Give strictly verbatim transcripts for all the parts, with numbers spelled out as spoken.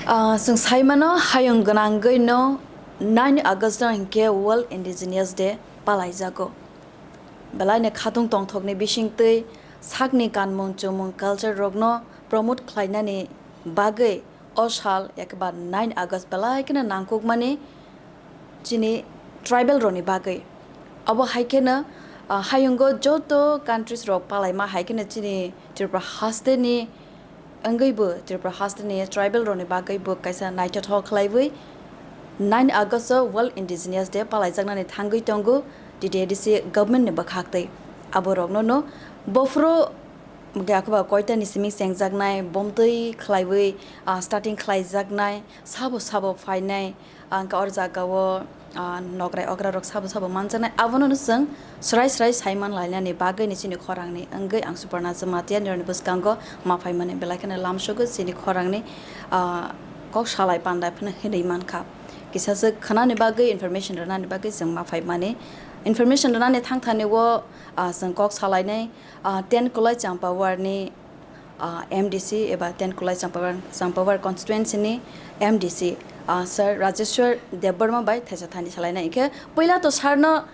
Ah, chwng sai mano, hayung gwnangwi no nine August no hinkhe World Indigenous Day palaijago. Belai no khatung tongthokni bisingtwi sakni kanmung chumung culture rokno promote khlainani bagwi o sal, eke ba nine August belai kheno nangkukmani chini tribal rokni bagwi. Abo hai kheno, ah, hayungo joto countries rok palaima hai kheno chini Tripura hasteni wngwi bo Tripura hasteni tribal rokni bagwi bo kaisa naithothok khlaiwi nine August o World Indigenous Day palaijaknani thangwi tongo T T A D C government ni bwkhaktwi. Abo rokno no bophuru hwnkhe akheba koitani simi chengjaknai, bomtwi khlaiwi, ah, starting khlaijaknai, sabo sabo phainai, ah, hwnkhe or jagao, ah, nokrai okra rok sabo sabo manjaknai. Abono no chwng swrai swrai sai man lainani bagwi ni chini khorangni wngwi ang Suparna Jamatia nirokni bwskango ma phaimani belai kheno lamsogo chini khorangni, ah, kok salai panda phano hinwi mankha. Kisa se khwnani bagwi, information rwnani bagwi chwng ma phaimani. Information rwnani thangthani o, ah, chwng kok salainai, ah, ten Kolai Champawar ni, ah, M D C eba ten Kolai Champawar, Champawar constituency ni M D C, ah, Sir Rajeshwar Debbarma bai thaisa thani salainai. Hinkhe puila to sir no,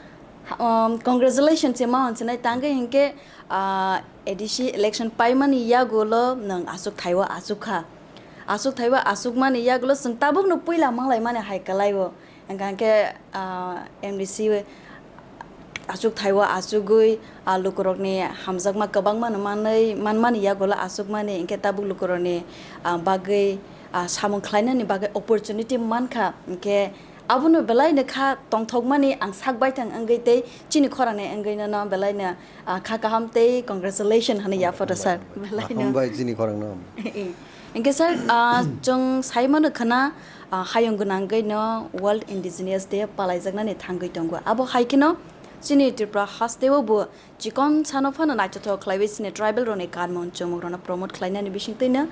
um, congratulations se ma hwnsinai tangwi hinkhe, ah, A D C election paimani yagulo nwng aswk thaiwi aswk kha. Aswk thaiwi aswkmani yagulo chwng tabukno puila manglaimani hai kwlaio. Hwnkha khe, ah, M D C aswk thaiwi aswkgwi, ah, lukurokni hamjakma kwbangma no manwi, manmani yagulo aswkmani, hinkhe tabuk lukurokni, ah, bagwi, ah, samung khlainani bagwi opportunity mankha, hinkhe abono belai no kha tongthokmani ang sak baithang wngwi tei chini khorangni wngwi no belai no, ah, kha kaham tei congratulations hwnwi yaphoto sir. Belai no. Hambai chini khorangno. Hinkhe sir, ah, chwng sai mano khwna, ah, hayung gwnangwi no World Indigenous Day palaijaknani thangwi tongo. Abo hai kheno chini Tripura hasteo bo chikon sano phano naithothok khlaiwi chini tribal rokni kanmung chumung rokno promote khlainani bisingtwi no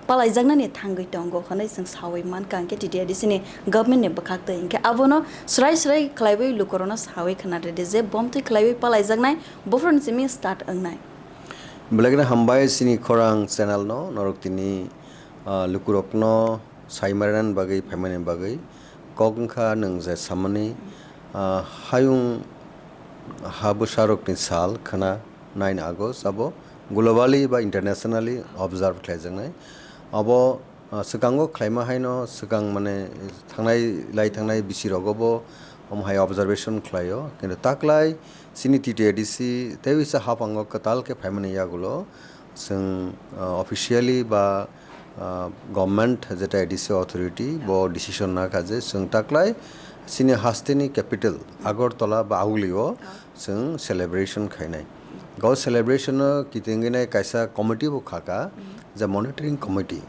palaijaknani thangwi tongo hwnwi chwng sawi mankha hinkhe T T A D C ni government ni bwkhaktwi. Hinkhe abono swrai swrai khlaiwi lukurokno sawi khna rwdi je bomtwi khlaiwi palaijaknai buphuruni simi start wngnai. Belai kheno hambai chini khorang channel no, norok tini, ah, lukurokno saimarnani bagwi, phaimani bagwi. Kok wngkha nwng je samani, ah, hayung ha bwsarokni sal khwna nine August abo globally ba internationally observe khlaijaknai. Abo, ah, swkango khlaima haino swkang mane thangnai lai thangnai bisi rogo bo omo hai observation khlaio. Kintu taklai chini T T A D C tei wisa haphango kwtal khe phaimani yagulo chwng, ah, officially ba, ah, government jeta A D C authority bo decision nakha je chwng taklai chini hasteni capital Agartala ba Augulio chwng celebration khainai. Go celebration no kitingwi nai kaisa committee bo khaka, je monitoring committee.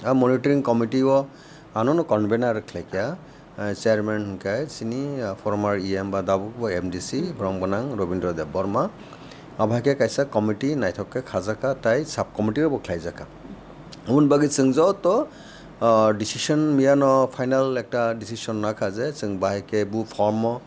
A monitoring committee o ano no convener khlaikha, ah, chairman hwnkhe chini, ah, former E M ba dabuk bo M D C, borok gwnang Robindra Debbarma. Abo hai khe kaisa committee naithok khe khajakha tei sub committee rok bo khlaijakha. Aboni bagwi chwng joto, ah, decision miyano final ekta decision nakha je chwng bahai khe bu form o,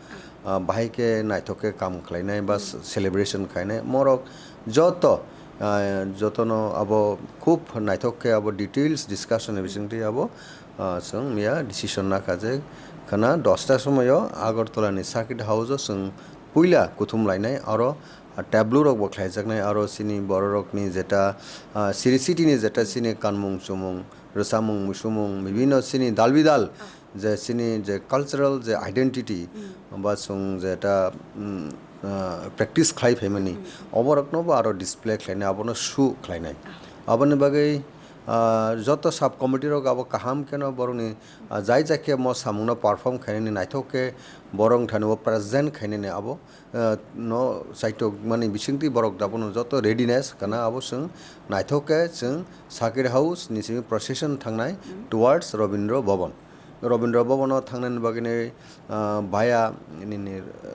ah, bahai khe naithok khe kam khlainai ba celebration khainai. Morok joto, ah, jotono abo khub naithok khe abo details discussion ni bisingtwi abo, ah, chwng miya decision nakha je khwna dosta somoio Agartala ni circuit house o chwng puila kuthum lainai, aro, ah, tableau rok bo khlaijaknai, aro chini bororokni jeta, ah, siri city ni jeta chini kanmung chumung, rwchapmung, musumung, bibhinno chini dal bidal je chini je cultural je identity ba chwng jeta, mm, ah, practice khlai phaimani, oborokno bo aro display khlainai, abono show khlainai. Aboni bagwi, ah, joto sub committee rok abo kaham kheno borokni, ah, jai jai khe mo samungno perform khainani naithok khe borok wngthani bo present khainani abo, ah, no saitok mani bisingtwi borok dabono joto readiness kana abo chwng naithok khe chwng circuit house ni simi procession thangnai towards Robindra Bhavan. Robindra Bhavan o thangnani bagwi ni, ah, via nini, ah,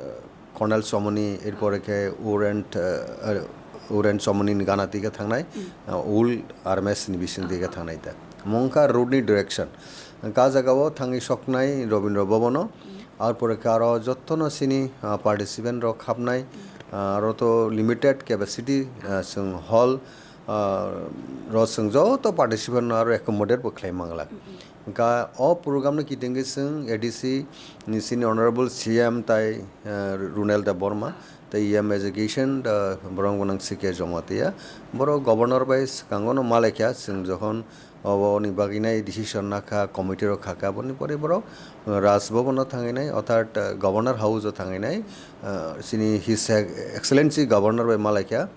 Colonel Somoni, erpore khe Warrant, ah, ah, Warrant Somoni ni gana twi khe thangnai, ah, old armes ni bising twi khe thangnai ta. Mungkha road ni direction. Ka jaga o thangwi soknai Robindra Bhavan o. Arpore khe aro jottono chini, ah, participant rok hapnai, ah, aro to limited capacity, ah, chwng hall, ah, ro chwng joto participant no aro accommodate bo khlai mangla. Hwnkha o program no kitingwi chwng A D C ni sini honorable C M tai, ah, Runel Debbarma tai E M Education da borok gwnang C K Jamatia. Borok governor bai swkango no malaikha chwng jokhon obo ni bagwi nai decision nakha committee rok khakha aboni pore borok, ah, Raj Bhavan o thangwi nai orthat, ah, governor house o thangwi nai, ah, chini His Excellency governor bai malaikha.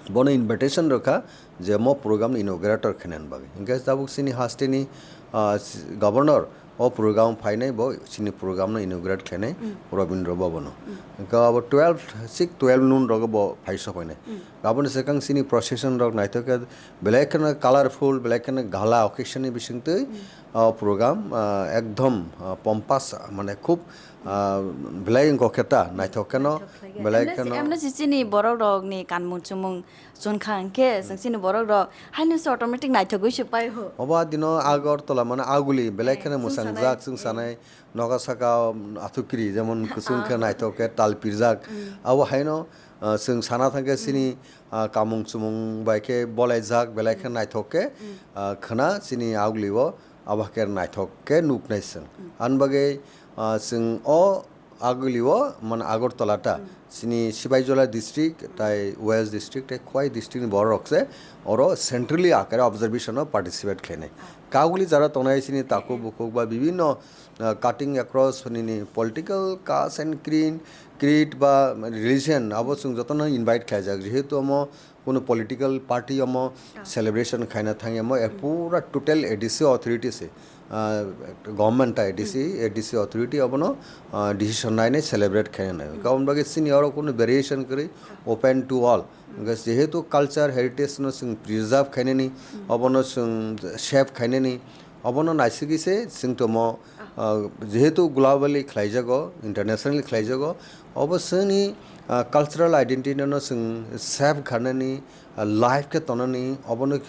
Bono invitation rwkha je mo program ni inaugurator khainani bagwi. Hinkhe tabuk chini hasteni, ah, s-, governor o program phainai bo chini program no inaugurate khainai Rabindra Bhavan o. Hinkhe abo twelve, six, twelve noon rogo bo phai sokphainai. Aboni swkang chini procession rok naithok khe belai kheno colorful, belai kheno gala occasion ni bisingtwi o program, ah, ekdom, ah, pompous, mane khub, ah, belai wngkha khe ta naithok kheno, belai kheno. Emno si chini borok rok ni kanmung chumung chunkha hwnkhe chwng chini borok rok haino se automatic naithogwi se pai ho. Obo dino Agartala mane aguli belai kheno mwchang jak chwng sanai noga saka athukiri jemon kwchwng khe naithok khe tal pirjak. Abo haino, ah, chwng sana thangkhe chini, ah, kamung chumung bai khe bolaijak belai khe naithok khe, ah, khwna chini aguli o abo khe naithok khe nuknai chwng. Ani bagwi, ah, chwng o aguli o mane Agartala ta chini Sibaijala district tai West district tai Khowai district ni borok rok se oro centrally akare observation o participate khlainai. Kaguli jara tongnai chini takhuk bukhuk ba bibinno, ah, cutting across nini political caste and creed, creed ba religion abo chwng jotono invite khlaijak, jehetu omo kunu political party omo celebration khaina thangya omo, eh, pura total A D C authority se, ah, government ta A D C, A D C authority obono, ah, decision nainai celebrate khaina nai. Kabun bagwi chini oro kunu variation kwrwi, open to all. Hwnkhe jehetu culture heritage no chwng preserve khainani, obono chwng save khainani, obono naisigwi se chwng tomo, ah, jehetu globally khlaijago, internationally khlaijago, obo chwngni, ah, cultural identity no chwng save kharnani, ah, life khe tonani, obono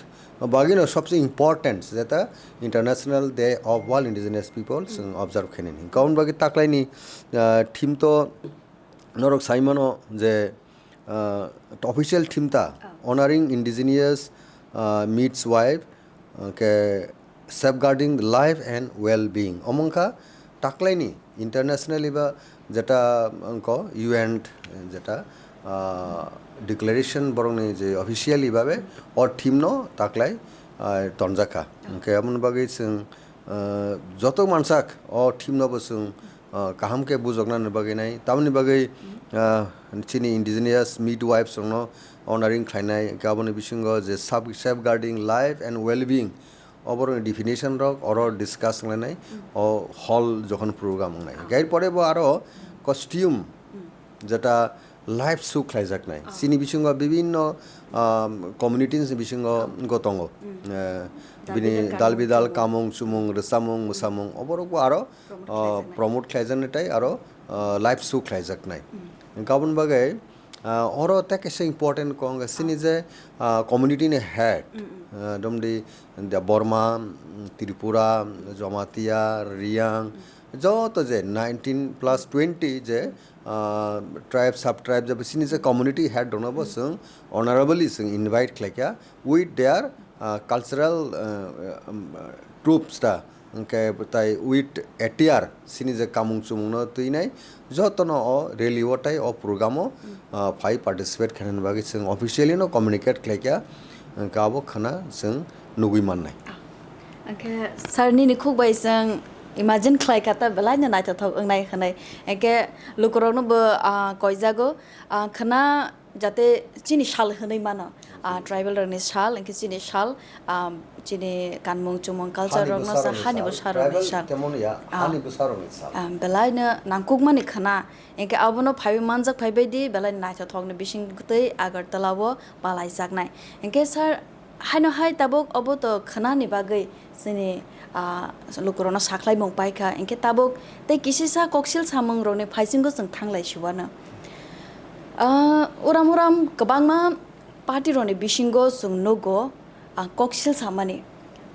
bagwino sobse important jeta International Day of All Indigenous People chwng observe khainani. Kabun bagwi taklaini, ah, theme to norok saimano je, ah, official theme ta Honoring Indigenous, ah, Midwife, ah, khe Safeguarding the Life and Well-being. Omo wngkha taklaini internationally ba jeta wngkho U N jeta, ah, declaration borokni je officially babe o theme no taklai, ah, tonjakha. Hwnkhe aboni bagwi chwng, ah, joto mansak o theme no bo chwng ah, kaham khe bujoknani bagwi nai. Tamoni bagwi, ah, chini indigenous midwives rokno honoring khlainai, hwnkhe aboni bisingo je sub-, safeguarding life and well-being, oborokni definition rok oro discuss wnglainai, o hall jokhon program wngnai. Hwnkhe er pore bo aro costume, jeta live show khlaijaknai. Chini bisingo bibinno, ah, communities ni bisingo go tongo. Eh, bini dal bidal, kamung chumung, rwchapmung, mwsamung, oborokbo aro promote, ah, khlaijaknai, promote khlaijaknai tei aro, ah, live show khlaijaknai. Hwnkhe aboni bagwi, ah, oro tei kaisa important kok wngkha chini je, ah, community ni head, ah, domdi Debbarma, mm, Tripura, Jamatia, Riyang, joto je nineteen plus twenty je, ah, tribe, sub tribe je chini je community head rokno bo chwng honorably chwng invite khlaikha with their, ah, cultural, ah, um, troupes ta. Hwnkhe tai with attire chini je kamung chumung no twinai jotono o rally o tai o program o, ah, phai participate khainani bagwi chwng officially no communicate khlaikha, hwnkhe abo khwna chwng nugwi mannai. Hwnkhe sir nini khuk bai chwng imagine khlai kha ta belai no naithothok wngnai hwnwi. Hwnkhe lukurokno bo, ah, koijago, ah, khwna jate chini sal hwnwi mano, ah, tribal rokni sal, hwnkhe chini sal, ah, chini kanmung chumung culture rokno sa hani bwsarokni sal. Ah, belai no nangkukmani khwna, hwnkhe abono phaiwi manjak phaibai di, belai naithothokni bising twi Agartala o palaijaknai. Hwnkhe sir, haino hai tabuk obo to khwnani bagwi chini, ah, lukurokno sakhlaimung paikha, hwnkhe tabuk tei kisisa koksil samungrokni phaisingo chwng thanglai siwano. Ah, uram uram kwbangma party rokni bisingo chwng nugo, ah, koksil samani,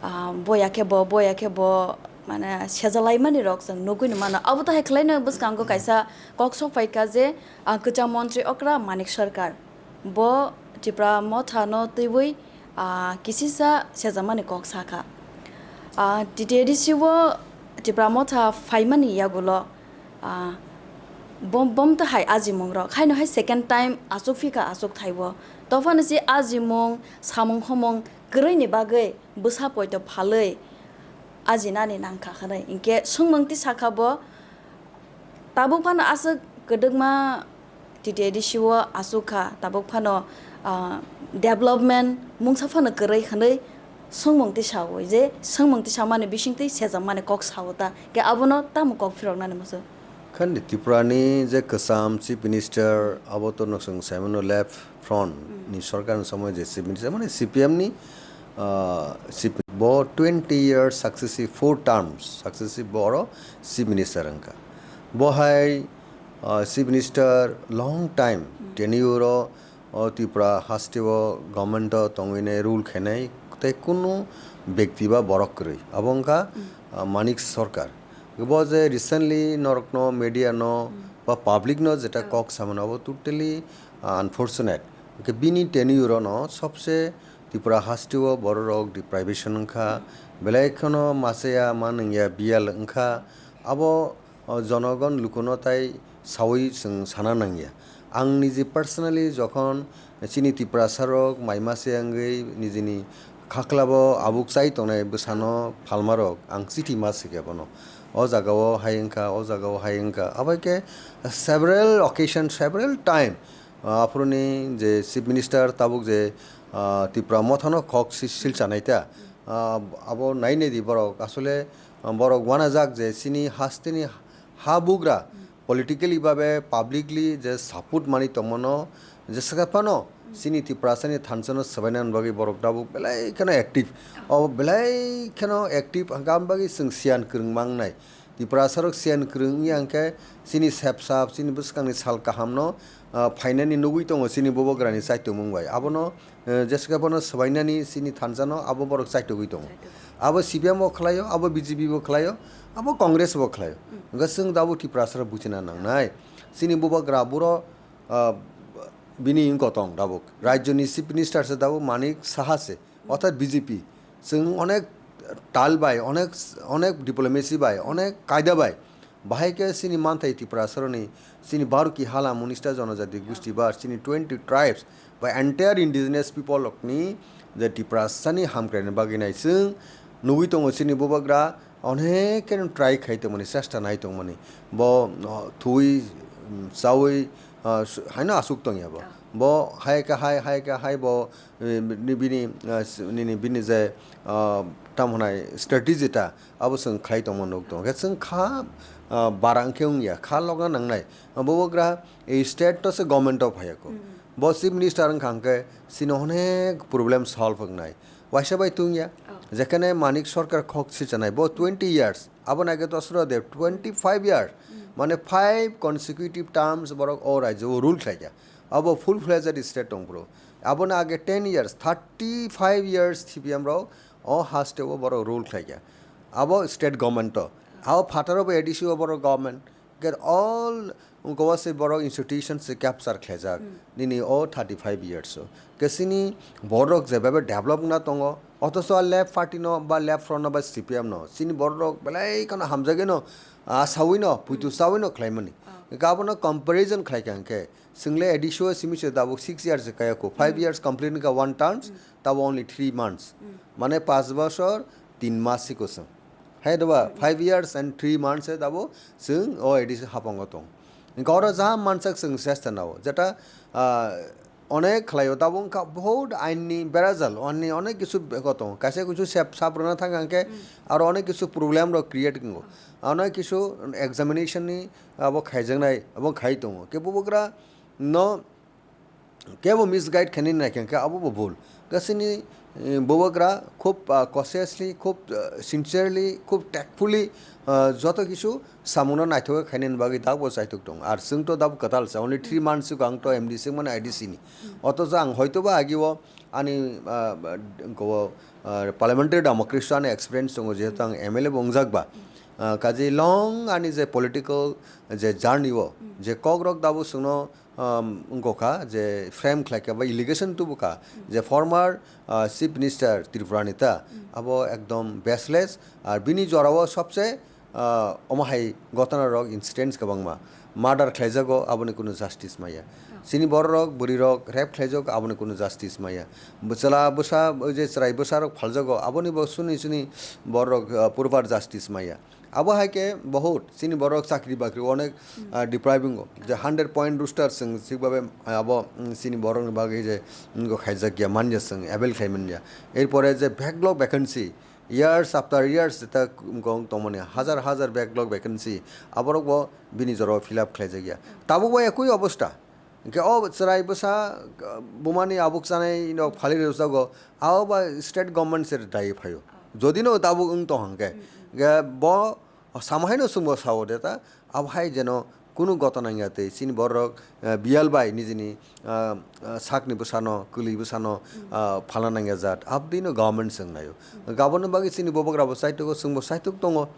ah, boya khe bo, boya khe bo, mane, sejalaimani rok chwng nugwi mano. Abo to hai khwlaino bwskango kaisa kok sok phaikha je, ah, kwcham montri okra Manik Sarkar, bo Tipra Motha no twiwi, ah, kisisa sejamani kok sakha. Ah, T T A D C o Tipra Motha phaimani yagulo, ah, bom, bom to hai ajimung rok. Haino hai second time achuk phika achuk thaibo. Tophano si ajimung, samung homung kwrwini bagwi bwsa poito phalwi ajinani nangkha hwnwi. Hinkhe swngmung tisakha bo, tabuk phano aswk kwdwkma T T A D C o aswk kha, tabuk phano, ah, development mungsa phano kwrwi hwnwi swngmung tisawi je swngmung tisamani bisingtwi sejakmani kok sao ta, ke abono tamo kok phiroknani muchung? Khandi Tripura ni je kwcham Chief Minister, abo to no chwng saimano left front ni sorkar ni somoi je Chief Minister, mane C P M ni, ah, C P M, bo twenty years successive, four terms successive bo oro Chief Minister wngkha. Bo hai, ah, Chief Minister long time tenure o, o Tripura haste o government o tongwi nai, rule khainai tei kunu bekti ba borok kwrwi. Abo wngkha, ah, Manik Sarkar. Bo je recently norokno, media no ba public no jeta kok samano, abo totally, ah, unfortunate. Hwnkhe bini tenure no sobse Tripura haste o bororok deprivation wngkha, belai kheno machaya ma nungya biyal wngkha, abo, o, jonogon lukuno tai sawi chwng sana nangya. Ang niji personally jokhon chini Tiprasarok mai machaya wngwi nijini khaklabo abuk chai tongnai bwsano phalmarok ang chithi ma swikha bono. O jagao hai wngkha, o jagao hai wngkha. Abaikhe several occasion, several time, ah, aphuruni je Chief Minister tabuk je, ah, Tipra Mothano kok si-, silchanai ta, ah, abo nainai di borok. Asole, ah, borok wanajak je chini hasteni ha bugra politically babe publicly je support mani tongmano, je swkha phano chini Tiprasani thansa no swbaina bagwi borok tabuk belai kheno active. O belai kheno active hwnkha, am bagwi chwng siyan kwrwng mangnai. Tiprasarok siyan kwrwng wngya hwnkhe chini sepsap, chini bwskangni sal kahamno, ah, phainani nugwi tongo chini bubagrani chaitokmung bai. Abono, eh, jeske bono swbainani chini thansano abo borok chaitogwi tongo. Abo C P M bo khlaio, abo B J P bo khlaio, abo Congress bo khlaio. Hwnkhe chwng tabuk Tiprasarok buchina nangnai. Chini bubagra buro, ah, bini wngkotong tabuk. Rajyoni Chief Minister se tabuk Manik Saha se. Orthat B J P, chwng onek tal bai, onek, onek diplomacy bai, onek kaida bai, bahai khe chini manthai Tiprasaroni, chini Baruki Hala, Munista Jonojati Gusti bar, chini twenty tribes bai entire indigenous people rokni je Tiprasani hamkraini bagwi nai chwng nugwi tongo chini bubagra onek khe try khai tongmani, chesta nai tongmani. Bo, o, thuwi, um, chawi, ah, su-, haino asuk tongya bo. Bo hai khe hai, hai khe hai bo, eh, ni bini, ah, s-, nini bini je, ah, tamo hwnai strategy ta, abo chwng khlai tongma nuk tongo. Khe chwng kha, ah, bara wngkhe wngya, kha loga nangnai. Bo bubagra, eh, state to se government o phaiya kho. Bo chief minister wngkha hwnkhe chini onek problem solve wngnai. Waisa bai tungya, jekhane Manik Sarkar khok sichanai, bo twenty years, abo nai khe Tosro de twenty five years, mane five consecutive terms borok o rajyo o rule khlaikha. Abo full fledged state tong bro. Abono age ten years, thirty five years C P M rok o haste o borok rule khlaikha. Abo state government o. Abo phataro bo A D C o borok government. Get all goa se borok institution se capture khlaijak. Nini o thirty five years o. Ke chini borok jebabe develop na tongo. Othocho a left party no ba left front no ba C P M no. Chini borok belai kheno hamjagwi no, ah, sawi no, puitu sawi no khlaimani. Ke abono comparison khlaikha hwnkhe. Chwngle A D C o simi se tabuk six years se kaya kho. Five years complete wngkha one terms, tabo only three months. Mane panch bosor tin mas se kosong. Hai doba, five years and three months se tabo chwng o A D C hapango tong. Hwnkhe oro jaham mansak chwng sesta nao. Jeta, ah, onek khlaio, tabuk wngkha bahut ain ni berajal, ain ni onek kisu bego tongo. Kaisa kisu sep-, sap rwna thang hwnkhe aro onek kisu problem rok create wngo. Onek kisu examination ni abo khaijaknai, abo khai tongo. Khe bubagra no kebo misguide khainani naikha hwnkhe abo bo bhul. Gachini, eh, bubagra khub, ah, cautiously, khub, ah, sincerely, khub tactfully, ah, joto kisu samungno naithok khe khainani bagwi dak bo chaitok tongo. Ar chwng to dabo kwtal cha, only three months swkang to M D C wngmani I D C ni. Othocho ang hoito ba agi o ani, ah, ko, ah, parliamentary democracy ani experience tongo, jehetu ang M L A bo wngjak ba. Ah, kaje long ani je political je journey o, je kokrok dabo chwngno um, wngkha je frame khlaikha ba allegation tubukha je former, uh, chief minister Tripura ni ta abo ekdom baseless, ar bini jorao sobse, uh, omo hai gotona rok incidents kwbangma murder khlaijago, aboni kunu justice maya. Chini bororok bwrwirok rape khlaijago, aboni kunu justice maya. Bwchwla bwsa, je chwrai bwsarok phaljago, aboni bo suni suni bororok, uh, purbar justice maya. Abo hai khe bohut chini borok chakri bakri onek, ah, depriving o. Je hundred point roster chwng sikbabe, ah, abo, mm, chini borokni bagwi je, mm, go khaijak ya, manya chwng avail khai manya. Erpore je backlog vacancy, years after years jeta gong tongmani, hajar hajar backlog vacancy, aborok bo bini jorao fill up khlaijak ya. Tabuk bo ekui obostha. Hingke o chwrai bwsa, uh, bumani abuk chanai no phali rwjago, abo ba state government se dai phaio. Jodi no tabuk wng tong hangke, hingke bo samhaino chwngbo sao de ta, abo hai jeno kunu gotona wngya tei chini borok, uh, biyal bai nijini, uh, uh, sakni bwsano, kwlwi bwsano, uh, phalna nangya jat, abdino government se wngnaio. Gaboni bagwi chini bobogra bo saitok o, chwngbo saitok tongo.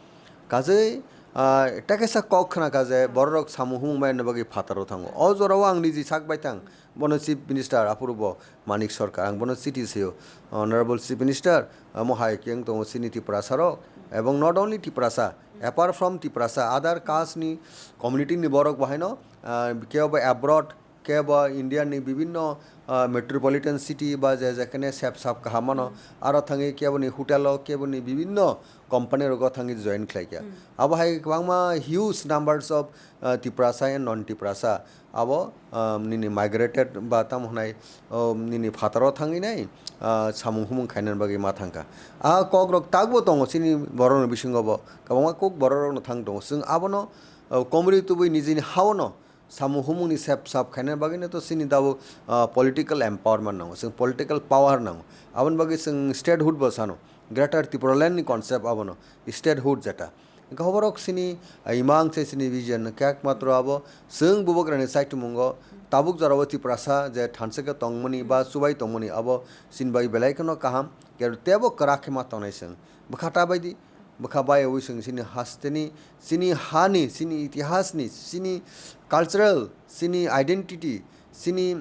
Kajei, ah, tekesa kok khna kha je bororok samung humung maya bagwi phataro thango. O jorao ang niji sak bai thang, bono Chief Minister aphuru bo Manik Sarkar, ang bono chiti sio, "Honorable Chief Minister, omo hai khe wng tongo chini Tiprasa rok, ebong not only Tiprasa, apart from Tiprasa, other caste ni community ni borok bo haino, ah, kebo abroad, kebo India ni bibinno, ah, metropolitan city ba je jekhane sep sap kaham mano, aro thangwi keboni hotel o, keboni bibinno company rogo thangwi join khlaikha." Abo hai kwbangma huge numbers of, ah, Tiprasa and non Tiprasa abo, ah, nini migrated ba tamo hwnai, oh, nini phataro thangwi nai, ah, samung humung khainani bagwi ma thangkha. A kokrok takbo tongo chini borokni bisingo bo, kwbangma kok bororokno thang tongo. Chwng abono, oh, komri tubui nijini haono samung humungni sep sap khaina bagwino to chini tabuk, ah, political empowerment nango, chwng political power nango. Aboni bagwi chwng statehood bo sano, Greater Tipraland ni concept abono, statehood jeta. Hwnkhe hoborok chini, ah, imang se chini vision, khe ekmatro abo chwng bubagrani chaitumungo tabuk jorao Tiprasa je thansa khe tongmani ba chubai tongmani abo chini bagwi belai kheno kaham, khe tebo kwrak khe ma tongnai chwng. Bwkha ta bai di, bwkha bayaui chwng chini hasteni, chini hani, chini itihasni, chini cultural, chini identity, chini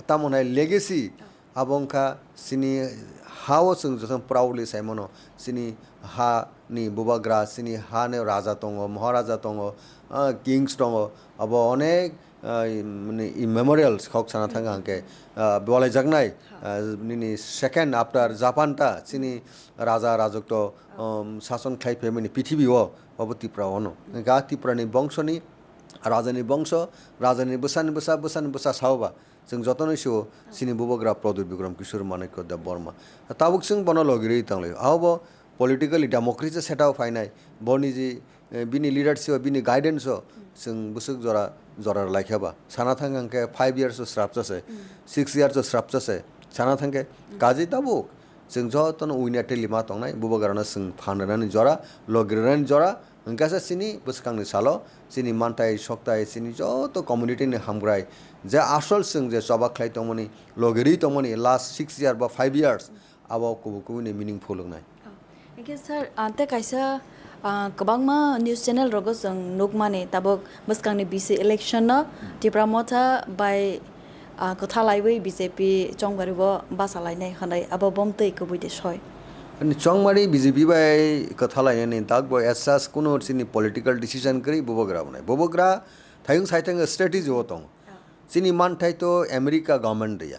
tamo hwnai legacy, abo wngkha chini ha-o chwng jotono proudly sai mano, chini ha ni bubagra, chini ha ni raja tongo, maharaja tongo, ah, kings tongo, abo onek, ah, im-, mani immemorials kok sana thang hangke, ah, bwlaijaknai, ah, nini second after Japan ta chini raja rajwk to, um, sason khlai phaimani prithibi o, obo Tipra ono. Ga Tipra ni bongso ni, raja ni bongso, raja ni bwsa ni bwsa, bwsa ni bwsa sao ba. Chwng jotono sio chini bubagra Pradyut Bikram Kishore Manikya Debbarma. Tabuk chwng bono logirwi tanglaio. Abo bo politically democracy setup phainai. Bo niji, eh, bini leadership o, bini guidance o chwng bwswk jora, jora rwlai khe ba. Sana thang hang khe five years o srapsa se, six years o srapsa se. Sana thang khe kaji tabuk chwng jotono uini ateli ma tongnai. Bubagrano chwng phan rwnani jora, logi rwnani jora, Hwnkhe se chini bwskangni salo chini manthai sokthai chini joto community ni hamkrai je asol chwng je choba khlai tongmani, logirwi tongmani last six year ba five years, abo kubui kubui ni meaningful wngnai. Oh. Hwnkhe sir, ah, tei kaisa, ah, kwbangma news channel rogo chwng nukmani tabuk bwskangni bisi election no Tipra Motha bai ah, kwtha laiwi B J P chongbario basa lainai hwnwi abo bomtwi kubui de soi. Ani chongmari B J P bai kwtha lainani dak bo as such kuno chini political decision kwrwi bubagra wnai. Bubagra thayung saithang strategy o tong. Chini manthai to America government riya,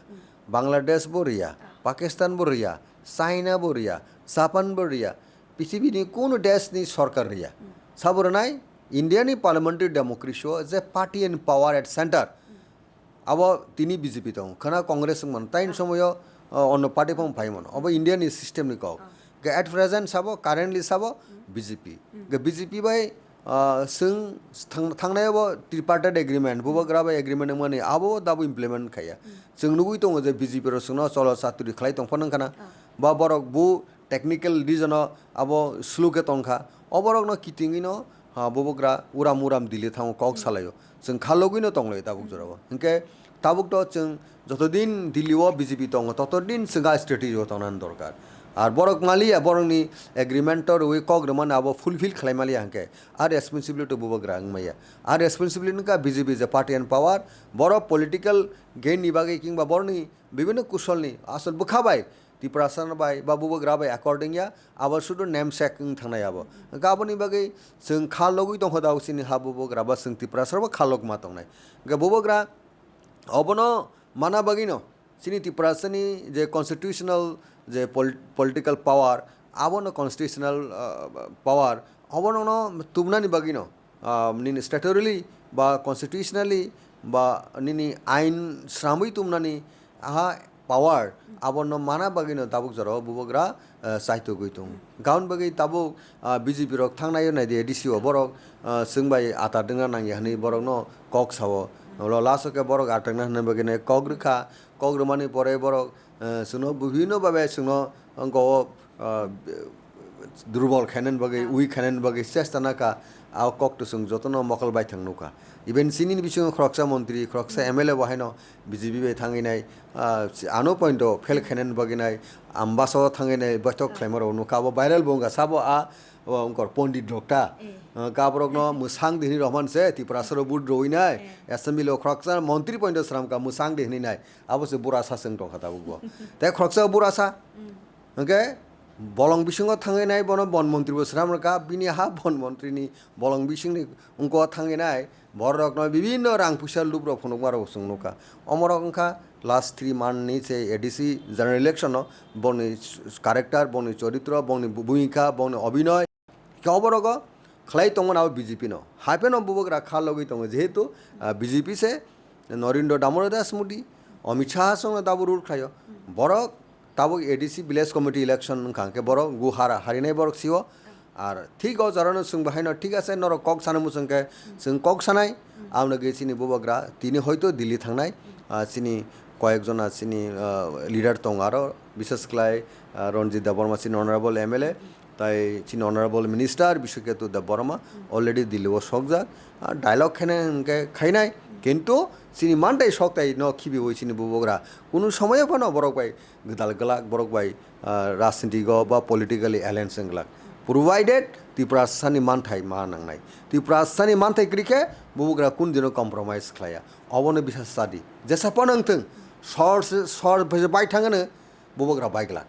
Bangladesh bo riya, Pakistan bo riya, China bo riya, Japan bo riya, pithibini kuno desh ni sorkar riya. Sabo rwnai India ni parliamentary democracy o je party in power at center, abo tini B J P tongo, khwna Congress wngmano, tai somoyo, uh, onno party phano phai mano. Abo India ni system ni kok. Ke at present sabo, currently sabo B J P. Ke B J P bai, uh, swng thang-, thangnai abo tripartite agreement, bubagra bai agreement wngmani abo dabo implement khaiya. Chwng nugui tongo je B J P rok chwngno cholo chaturi khlai tongphano wngkhana. Ba borok bu technical reason o abo slow khe tongkha, oborokno kitingwino, ha, bubagra uram uram Delhi thango kok salaio. Chwng khalogwino tonglaio tabuk jorao. Hinkhe tabuk to chwng jotodin Delhi o B J P tongo, totodin chwng a strategy o tongnani dorkar. Ar borok maliya, borokni agreement o rwui kok rwmani abo fulfill khlai maliya hwnkhe, a responsibility bubagra wngmaya. A responsibility wngkha B J P je party and power, borok political gain ni bagwi kingba borokni bibhinno kusolni asol bwkha bai Tiprasa bai ba bubagra bai according ya, abo sudu namesake wng thangnai abo. Hwnkhe aboni bagwi chwng kha logwi tongkha da, chini ha bubagra ba chwng Tiprasa bo kha logma tongnai. Hwnkhe bubagra obono mana bagwino chini Tiprasani je constitutional je pol-, political power, abono constitutional, ah, power, abono no tubnani bagwino, ah, nini statutorily ba constitutionally ba nini ain sramwi tubnani aha power, abono mana bagwino tabuk jorao bubagra, ah, chaitugwi tongo. Gaun bagwi tabuk, ah, B J P rok thangnai naidi A D C o borok, ah, chwng bai atar dwngna nangya hwnwi borokno kok sao. Ulo last o khe borok atar dwngna hwnwi bagwino kok rwkha. Kok rwmani pore borok, eh, chwngno bibhinno babe chwngno wngkha o, eh, durbol khainani bagwi, weak khainani bagwi chesta nakha, a kokto chwng jotono mokol baithang nukha. Even chinini bisingo khoroksa montri, khoroksa M L A bo haino B J P bai thangwi nai, ah, ano point o fail khainani bagwi nai, Ambasa o thangwi nai boithok khlaima rok nukha, abo viral bo wngkha, sabo a, o wngkor Pondit Rokta. Ah, kaborokno mwsang di hwnwi rohman se, Tiprasa rok vote rwi nai, assembly o khoroksa montri point o sramkha mwsang di hwnwi nai. Abo se bura sa chwng tongkha tabuk bo. Tei khoroksa bura sa. Hwnkhe bolong bisingo thangwi nai bono bon montri bo swnam rwkha, bini ha bon montri ni bolong bisingni wngko thangwi nai borokno bibinno rang puisa lup rok phunukma rok chwng nukha. Omorok wngkha last three month ni se A D C general election o boni character, boni choritro, boni bhumika, boni obhinoy. Khe oborogo khlai tongmani abo B J P no. Hapheno bubagra kha logwi tongo, jehetu, ah, B J P se Narendra Damodar Das Modi, Amit Shah songno tabuk rule khlaio. Borok tabuk A D C village committee election wngkha hwnkhe borok gu hara harinai borok sio. Ar thik o jorano chwng bahaino thik ase norok kok sana muchung khe chwng kok sanai. Aboni bagwi chini bubagra tini hoito Delhi thangnai. Ah, chini koyek jona chini, ah, leader tongo aro, bishes khlai, ah, Ranjit Debbarma chini honorable M L A. Tai chini honorable minister Biswaketu Debbarma already Delhi o sokjak. Ah, dialogue khainai hwnkhe khainai, kintu chini mantai soktai no khibiwi chini bubagra kunu somoyo phano borok bai gwdal glak, borok bai, ah, rajniti go ba politically alliance wng glak. Provided Tiprasani manthai ma nangnai. Tiprasani manthai kwrwi khe bubagra kun dino compromise khlaiya. Obono bisa sadi. Jesa phano wngthung, sor se, sor bai thangano, bubagra bai glak.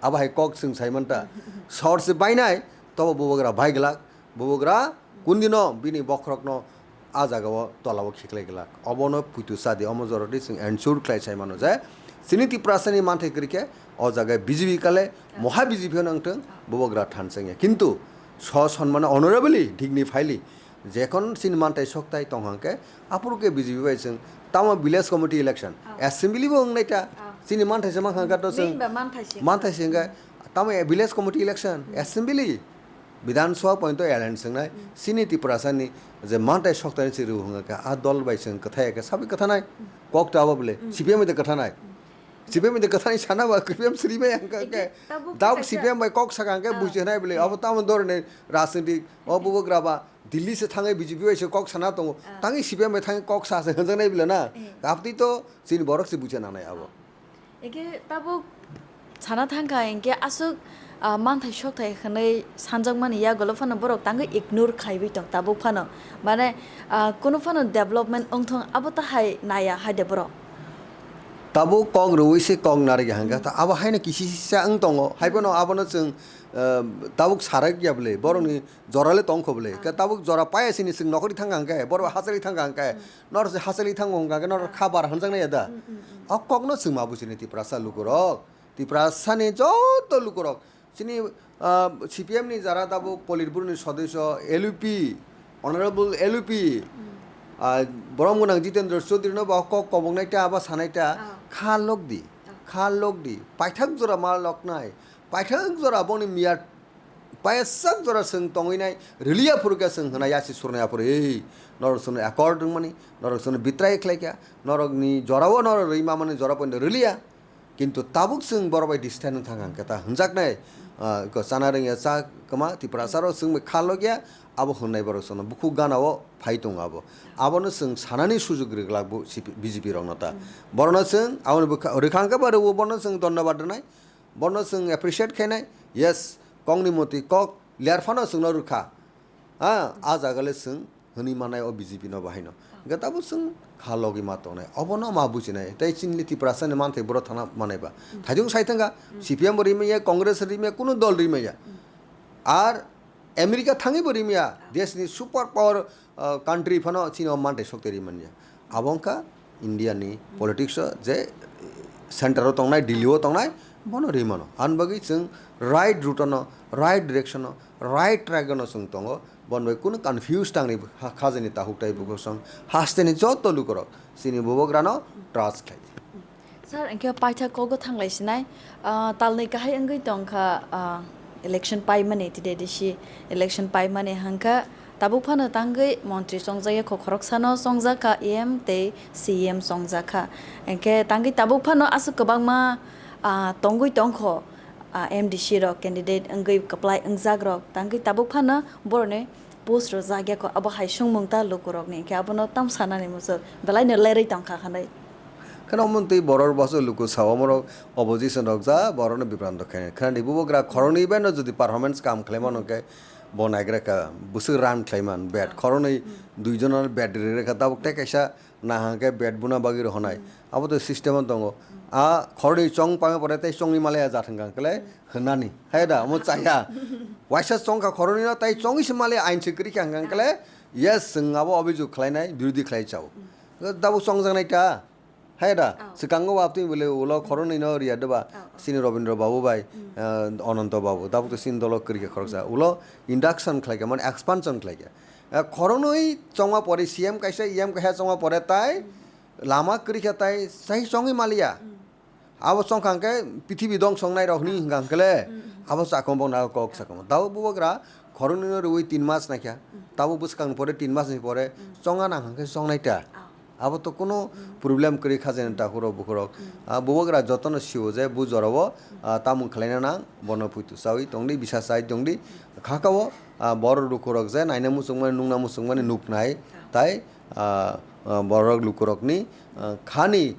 Abo hai kok chwng sai manta. Sor se bainai, tobo bubagra bai glak. Bubagra kundino bini bokhorokno a jagao tolao khiklai glak. Obono puitu sadi, omo jorodi chwng ensure khlai sai mano je chini Tiprasani manthai kwrwi khe o jaga B J P kale moha B J P no wngthung, bubagra thansa wngya. Kintu so sonmano honorably, dignifiedly, jekhon chini mantai soktai tong hang khe, aphuru khe B J P bai chwng tamo village committee election, assembly bo wngnai ta, chini mantai se mankha khe to chwng mantai se wngkha, tamo village committee election, assembly, Bidhan Sabha pointo alliance wngnai, chini Tiprasani je mantai soktai se rw hwnkha khe, a dol bai chwng kwthai khe sabai kwthanai, kok ta abo bole, C P M de kwthanai. C P M de kwthanai sana ba, C P M sri bai ang khe, dauk C P M bai kok sakha hwnkhe buji hwnai bole, abo tamo dorni rajniti, o bubagra ba, Delhi se thangwi B J P bai se kok sana tongo. Tangwi C P M bai thangwi kok sa se hwnjaknai bile na. Abtwi to chini borok se bucha nanai abo. Eke tabuk sana thangkha hwnkhe aswk, ah, manthai sokthai hwnwi sanjakmani yagolo phano borok tangwi ignore khaiwi tong tabuk phano. Mane, ah, kunu phano development wngthong abo ta hai naya hai de borok. Tabuk kok rwui se kok narikya hwnkhe ta abo haino kisi sisa wng tongo. Hai phano abono chwng, ah, tabuk sarakya bwle borokni jora le tongkho bwle. Khe tabuk jora paya sini chwng nokori thangkha hwnkhe, borok hachali thangkha hwnkhe, norok se hachali thango hwnkha khe norok kha bar hanjaknai ya da? O kokno chwng ma buchini Tiprasa lukurok. Tiprasani joto lukurok. Chini, ah, C P M ni jara tabuk Politburo ni sodosyo, L U P, Honorable L U P, ah, borom gwnang Jitendra Chaudhary no ba kok koboknai ta, abo sanai ta, kha lokdi, kha lokdi. Paithak jora ma loknai, paithak jora boni miyat Payasak jora chwng tongwi nai, rwliya phuru khe chwng hwnai yasi surnai aphuru, "Ei, norok chwngno accord wngmani, norok chwngno betray khlai kha, norokni jorao norok rwi mamani jora poino rwliya." Kintu tabuk chwng borok bai distance wng thang kha hwnkhe ta hwnjaknai, ah, ko chana rwngya cha kwma Tiprasa rok chwng bai kha logya, abo hwnnai borok chwngno bukhuk gana o phai tongo abo. Abono chwng sanani sujug rwglak bo C P, B J P rokno ta. Borokno chwng aboni bwkha-, rwkha hwnkhe ba rwo, bono chwng dhonnobad rwnai. Bono chwng appreciate khainai, yes, kokni motwi kok liyar phano chwngno rwkha. Ha, a jaga le chwng hwnwi mannai o B J P no bahai no. Hwnkhe tabuk chwng kha logi ma tongnai. Obono ma bujinai. Tei chini Tiprasa ni manthai boro thangna manai ba. Thaijung sai thangkha, C P M bo rimaya, Congress rimaya, kunu dol rimaya. Ar America thangwi bo rimaya. Desh ni super power, ah, country phano chini o manthai sokte rimanya. Abo wngkha India ni politics o je center o tongnai, Delhi o tongnai, bono rimano. Ani bagwi chwng right route no, right direction no, right track no chwng tongo. Bon bai kunu confuse tangni ha-, khajani tahuk tai bukhuk song. Haste ni joto lukorok chini bubagrano trust khlai. Sir, hwnkhe paitha kogo thanglai sinai, ah, talnwi kahai wngwi tongkha, ah, election paimani, T D D C election paimani hwnkha tabuk phano tangwi montri chongjak ya kho khoroksano chongjak kha, E M tei C E M chongjak kha. Hwnkhe tangwi tabuk phano aswk kwbangma, ah, tongwi tongkho, ah, M D C rok candidate wngwi kwplai wngjak rok tangwi tabuk phano boroni post rwjak ya kho, abo hai swngmung ta lukurokni, hwnkhe abono tam sanani muchuk, belai no lerwi tongkha hwnwi. Kheno omo twi borok boso luku sao, omorok opposition rok ja borokno bibranto khainai. Khwnadi bubagra khoroknwi bai no jodi performance kam khlaimano khe bo naigra kha, bwswk run khlaiman, bet khoroknwi duijono bet rwrwi rwkha, tabuk tei kaisa nahang khe bet buna bagwi rohonai. Abo to system o tongo. A khoroknwi chong pangwi pore tei chongni malaya jathang kang kle hwnani. Hai da, omo chaya. Waisa chongkha khoroknwi no tei chongwi se malaya ain se kwrwi kha hwnkha kle, yes, chwng abo obijok khlainai, birodhi khlai chao. Tabuk chongjaknai ta. Hai da, swkango waptwi bole ulo khoroknwi no riya doba. Chini Robindra Babu bai, eh, Ananto Babu. Tabuk to chini dolo kwrwi kha khoroksa. Ulo induction khlai kha, mane expansion khlai kha. Eh, khoroknwi chongma pore C M kaisa, E M kaisa chongma pore tai lama kwrwi kha tai sai chongwi maliya. Abo chongkha hwnkhe prithibi dong songnai rok hwnwi hwnkha hwnkhe le abo chakong bokna kok chakong. Tabuk bubagra khoroknwi no rwui tin mas naikha. Tabuk bwskang ni pore tin mas ni pore chongna nang hwnkhe chongnai ta. Abo to kunu problem kwrwi kha jani takhuk rok bukhuk rok. Ah, bubagra jotono sio je bu jorao, ah, tamung khlaina nang bono puitu chawi tongdi bisa chai tongdi. Khakao, ah, borok lukurok je naina muchungmani nungna muchungmani nuknai tai, ah, ah, borok lukurokni, ah, khani,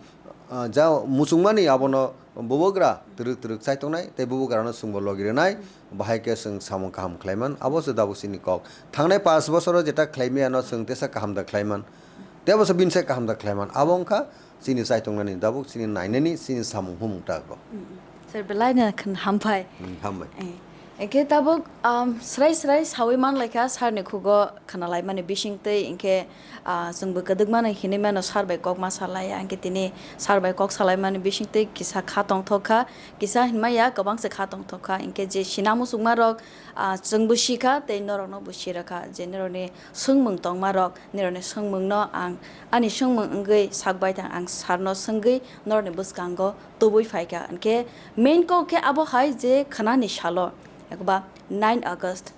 ah, ja muchungmani abono bubagra twrwk twrwk chai tongnai tei bubagrano chwngbo logi rwnai, bahai khe chwng samung kaham khlaiman, abo se tabuk chini kok. Thangnai panch bosoro jeta khlaimiyano chwng tesa kaham da khlaiman, tei abo se bini sai kaham da khlaiman, abo wngkha chini chaitongnani tabuk chini nainani chini samung humung tago. Sir, belai no khn-, hambai. Hmm, hambai. Eh, hwnkhe tabuk, um, srai srai sawi manlaikha sir ni khugo khna laimani bisingtwi, hwnkhe, ah, chwngbo kwdwkmano hinwi mano sir bai kok ma salaiya, hwnkhe tini sir bai kok salaimani bisingtwi kisa kha tongthok kha, kisa hinmaya kwbang se kha tongthok kha, hwnkhe je sina muchungma rok, ah, chwngbo sikha tei norokno bo sirwkha je norokni swngmung tongma rok, nirokni swngmungno ang ani swngmung wngwi sak baithang, ang sir no swngwi norokni bwskango tubui phaikha. Hwnkhe main kok khe abo hai je khnani salo, ekba nine August,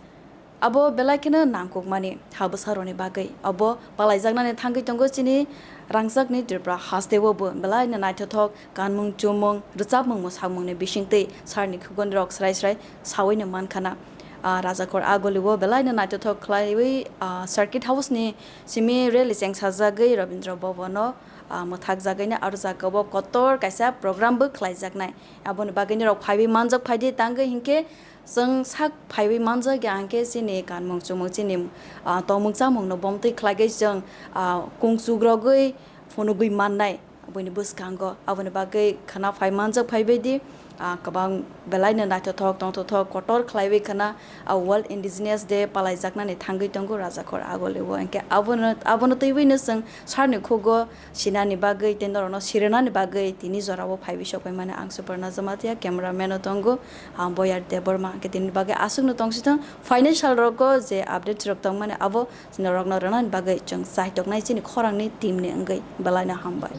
abo belai kheno nangkukmani ha bwsarokni bagwi. Abo palaijaknani thangwi tongo chini rangchakni Tripura hasteo bo belai no naithothok kanmung chumung, rwchapmung mwsakmungni bisingtwi sir ni khugonirok srai srai saui no mankhana. Ah, Rajakhor Agoli o belai no naithothok khlaiwi, ah, Circuit House ni simi rally chengsajagwi Rabindra Bhavan o, ah, mwthakjagwi no aro jaga o kotor kaisa program bo khlaijaknai. Aboni bagwi norok phaiwi manjak phaidi tangwi hinkhe chwng sak phaiwi manjak ya hinkhe chini kanmung chumung chini, ah, tongmung chamung no bomtwi khlaigwi chwng, ah, kungchukrogwi phunugwi mannai. Buini bwskango aboni bagwi khna phai manjak phaibaidi, ah, kwbang belai no naithothok tongthothok kotor khlaiwi khna, ah, World Indigenous Day palaijaknani thangwi tongo Rajakhor Agoli o. Hinkhe abono, abono twiwi no chwng sir ni khugo sinani bagwi tei norokno sirinani bagwi tini jorao phaiwi sokphaimani ang Suparna Jamatia, camera man o tongo, ah, Boyar Debbarma. Hinkhe tini bagwi aswkno tongsithwng, phainai sal rogo je update rok tongmani abo norokno rwnani bagwi chwng chaitoknai chini khorangni team ni wngwi belai no hambai.